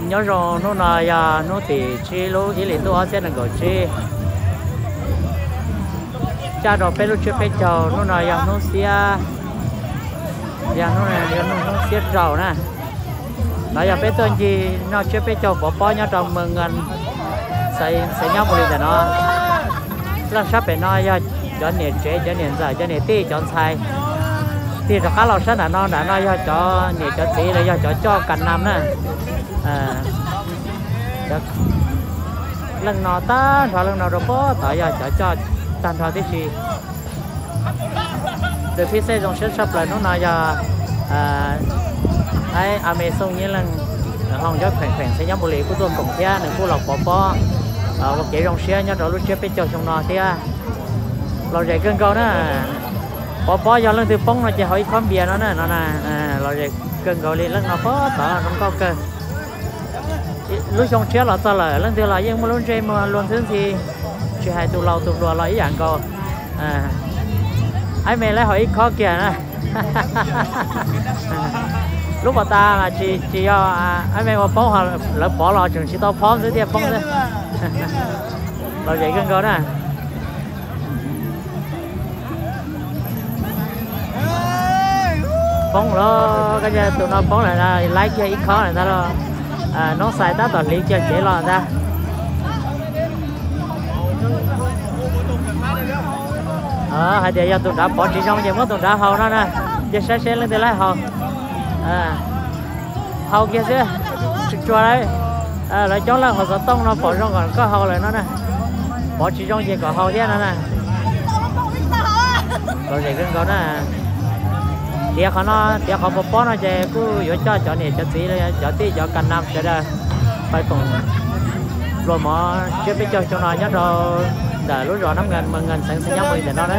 Nyob zoo, hnub no yog hnub tim tsib lub ib hlis ntuj ob txhiab nees nkaum tsib, caj rau peb lub tsiab peb caug. Hnub no yog hnub xiab, yog hnub, yog hnub xiab rau na. No yog peb tuaj ncig noj tsiab peb caug pov pob nyob rau Moos Nkas, Xeev Nyob Npu Lis ntawm no. Leej sab pem no yog cov niam tsev, cov niam ntxawm, cov niam tij, cov ntxhais. Tig rov qab los sab nram no, nram no yog cov niam cov txiv los yog cov coj kas nas na. Leej no tag nrho, leej no rau puag tod yog cov coj tag nrho tib si. Tus phib xej zoo siab tshaj plaws hnub no yog Aib A Me Xooj Nyij Leej, hoo nyob Pheem Pheem, Xeev Nyob Npu Lis kuj tuaj koom thiab nws kuj los pov pob ua kev zoo siab nyob rau lub tsiab peb caug xyoo no thiab. Lom zem kawg nkaus na. Pov pob yog leej twg poob no ces haus ib khob npias no na, no na. Lom zem kawg nkaus li, leej no puag tod zoo nkauj kawg. Lub xyoo tshiab los txog lawm, leej twg los yeej muaj lub ntsej muag luag ntxhwb ntxhi, tsis hais tus laus tus hluas los ib yam nkaus. Aib Me laib haus ib khob kiag na. Lub pas tas mas tsis, tsis yog Aib Me ua poob, lawv pov los tseem tsis tau phob xwb thiaj poob xwb. Lom zem kawg nkaus na. Poob lawm, koj tus no poob lawm, laib kiag ib khob lawm ntag lauj. Noob Xais tab tom hliv kiag cev los ntag. Hais tias yog tus nrad pov tsis zoo ces muab tus nrad haus no na. Cia saib seb leej twg laib haus. Haus kiag xwb, tsuag tsuag lauj. Lawv coob leej hauv xov tooj no pom zoo kom koj haus lawm no na. Pov tsis zoo ces kom haus thiab no na. Lom zem kawg nkaus na. Tiav qhov no, tiav qhov pov pob no ces kuj yuav coj cov niam cov txiv, cov tij cov kas nas sawv daws pais koom pluas mov tsiab peb caug xyoo no nyob rau ntawm lub zos Nab Nkas, Moos Nkas, xeev Xeev Nyob Npu Lis ntawm no na.